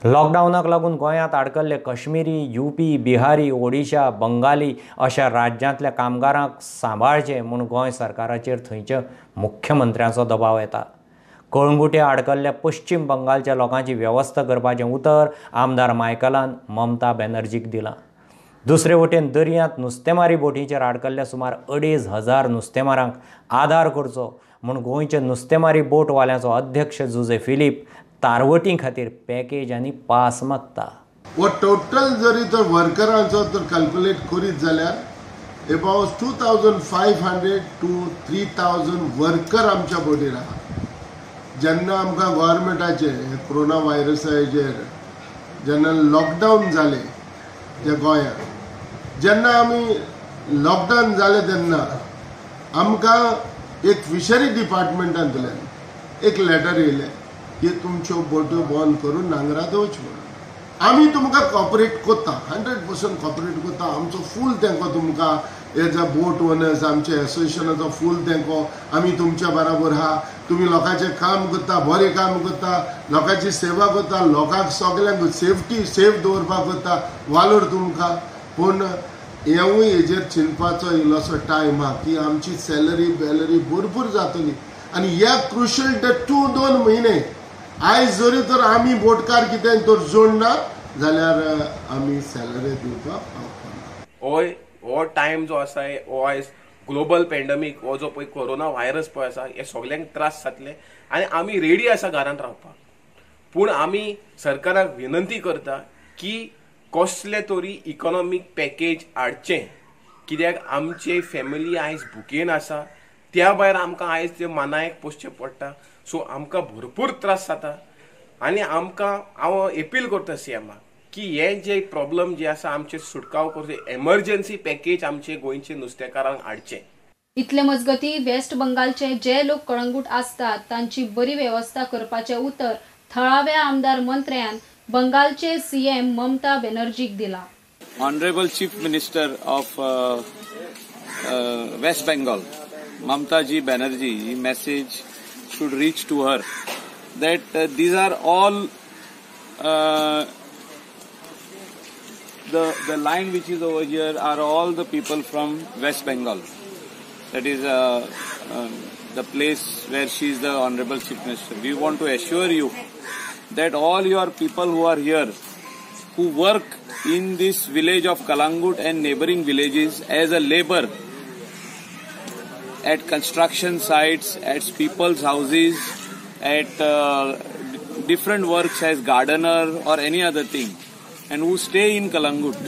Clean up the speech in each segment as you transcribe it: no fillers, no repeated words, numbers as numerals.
लॉकडावनाक लागून गोंयांत आडकल्ले कश्मीरी, युपी, बिहारी, ओडिशा, बंगाली अशा राज्यांतल्या कामगारांक सांबाळचे म्हूण गोंय सरकाराचेर थंयच्या मुख्यमंत्र्यांचो दबाव येता. कळंगुटे आडकल्ल्या पश्चिम बंगालच्या लोकांची वेवस्था करपाचें उतर आमदार मायकलान ममता बॅनर्जीक दिलां. दुसरे वटेन दर्यांत नुस्तेमारी बोटीचेर आडकल्ल्या सुमार 2500 नुस्तेमारांक आदार करचो म्हूण गोंयच्या नुस्तेमारी बोटवाल्यांचो अध्यक्ष जुजे फिलीप तारवटी खातीर पॅकेज आनी पास मागता. हो टोटल जरी तर वर्करांचो तर कॅल्क्युलेट करीत जाल्यार अबाउट 2500 टू 3000 वर्कर आमच्या बोटीर आहा. जेन्ना आमकां गव्हर्मेंटाचे कोरोना व्हायरसाचेर जेन्ना लॉकडावन जालें जे गोंयांत, जेन्ना आमी लॉकडावन जालें तेन्ना आमकां एक फिशरी डिपार्टमेंटांतल्यान एक लेटर येयलें की तुमच्यो बोट्यो बंद करून नांगरात वचूं म्हणून. आमी तुमकां कॉपरेट करता, 100% कॉपरेट करता. आमचो फूल तेंको तुमकां एज अ बोट ओनर्स, आमच्या एसोसिएशनाचो फूल तेंको आमी तुमच्या बराबर आहा. तुमी लोकांचें काम करता, बरें काम करता, लोकांची सेवा करता, लोकांक सगल्यांक सेफ्टी सेफ दवरपाक करता, वालोर तुमकां. पूण हेवूय हेजेर चिंतपाचो इल्लोसो टायम आहा की आमची सॅलरी बॅलरी भरपूर जातली आनी ह्या क्रुशल 2 म्हयने आयज जरी तर आमी बोटकार कितें तर जोडना जाल्यार आमी सॅलरी दिवपाक पावपाना. हो टायम जो आसा हो आयज ग्लोबल पॅन्डेमीक हो जो पळय कोरोना व्हायरस पळय आसा हे सगल्यांक त्रास जातले आनी आमी रेडी आसा घरांत रावपाक. पूण आमी सरकाराक विनंती करता की कसले तरी इकॉनॉमीक पॅकेज हाडचें, कित्याक आमचे फॅमिली आयज भुकेन आसा, त्या भायर आमकां आयज ते मानायक पोसचें पडटा. सो आमकां भरपूर त्रास जाता आनी आमकां हांव एपील करता सीएमाक की हे जे प्रॉब्लम जे आसा आमचे सुटकाव करचे, एमर्जन्सी पॅकेज आमचे गोंयचे नुस्तेकारांक हाडचें. इतले मजगती वेस्ट बंगालचे जे लोक कळंगूट आसतात तांची बरी वेवस्था करपाचें उतर थळाव्या आमदार मंत्र्यान बंगालचे सीएम ममता बॅनर्जीक दिला. Honourable chief minister of West Bengal Mamata ji Banerjee, message should reach to her that these are all the line which is over here are all the people from West Bengal. That is the place where she is the Honorable Chief Minister. We want to assure you that all your people who are here, who work in this village of Calangute and neighboring villages as a labor at construction sites, at people's houses, at different works as gardener or any other thing, and who stay in Calangute,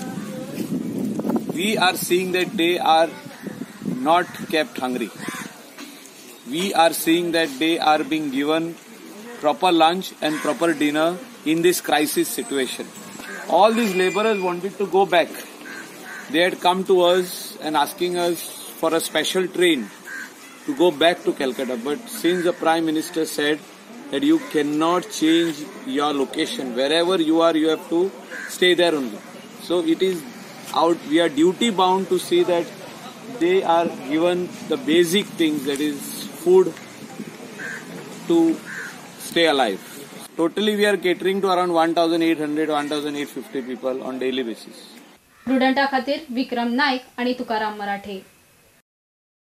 we are seeing that they are not kept hungry. We are seeing that they are being given proper lunch and proper dinner in this crisis situation. All these laborers wanted to go back. They had come to us and asking us for a special train to go back to Calcutta. But since the Prime Minister said that you cannot change your location, wherever you are, you have to stay there only. So it is out, we are duty bound to see that they are given the basic things, that is food, to stay alive. Totally we are catering to around 1,800, 1,850 people on daily basis. प्रुडंटा खातीर विक्रम नाईक आणि तुकाराम मराठे.